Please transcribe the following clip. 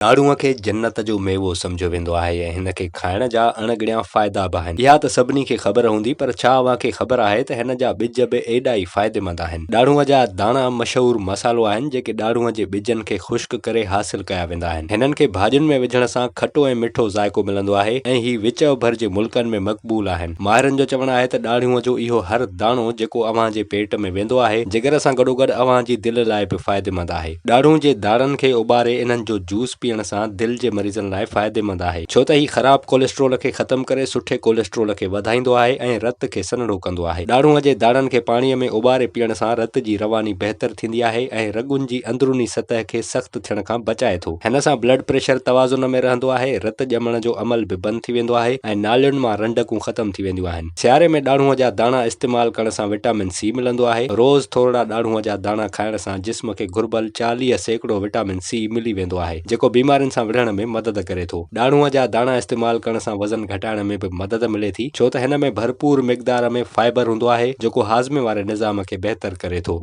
ڏاڙهونء کي جنت جو ميوو سمجهيو ويندو آهي ۽ هن کي کائڻ جا اڻ ڳڻيا فائدا به آهن. اها ته سڀني کي خبر هوندي پر ڇا اوهان کي خبر آهي ته هن جا ٻج به ايڏا ئي فائديمند آهن. ڏاڙهونء جا داڻا مشهور مصالحو آهن جيڪي ڏاڙهونء جي ٻجن کي خشڪ ڪري حاصل ڪيا ويندا آهن. هنن کي ڀاڄين ۾ وجهڻ سان کٽو ۽ مٺو ذائقو ملندو آهي ۽ هي وچ اوڀر جي ملڪن ۾ مقبول آهن. ماهرن جو چوڻ آهي ته ڏاڙهونء جو اهو هر داڻو جيڪو اوهان جي پيٽ ۾ ويندو آهي جگر سان گڏوگڏ اوهان جي دل لاء به فائديمند آهي. ڏاڙهون جي داڻن کي اٻاري انهن جو جوس پيئڻ سان دل جي مريضن لاء فائديمند آهي ڇو ته هي خراب ڪوليسٽرول کي ختم ڪري سٺي ڪوليسٽرول کي وڌائيندو آهي ۽ رت کي سنهڙو ڪندو آهي. ڏاڙهون جي داڻن کي پاڻي ۾ اٻاري پيئڻ سان رت جي رواني بهتر ٿيندي آهي ۽ رڳن جي اندروني سطح کي سخت ٿيڻ کان بچائي ٿو. هن سان بلڊ پريشر توازن ۾ رهندو آهي، رت ڄمڻ جو عمل به بند ٿي ويندو آهي ۽ نالين مان رنڊڪون ختم ٿي وينديون آهن. سياري ۾ ڏاڙهونء جا داڻا استعمال ڪرڻ سان وٽامن سي ملندو آهي. روز ٿورڙا ڏاڙهونء جا داڻا کائڻ سان جسم کي گهربل 40% وٽامن سي ملي ويندو آهي، جيڪو بيمارين سان وڙهڻ ۾ مدد ڪري ٿو. ڏاڙهونء جا داڻا استعمال ڪرڻ سان وزن گهٽائڻ ۾ به مدد ملي ٿي، ڇو ته هن ۾ ڀرپور مقدار ۾ فائبر هوندو آهي، جيڪو هاضمي واري نظام کي بهتر ڪري ٿو.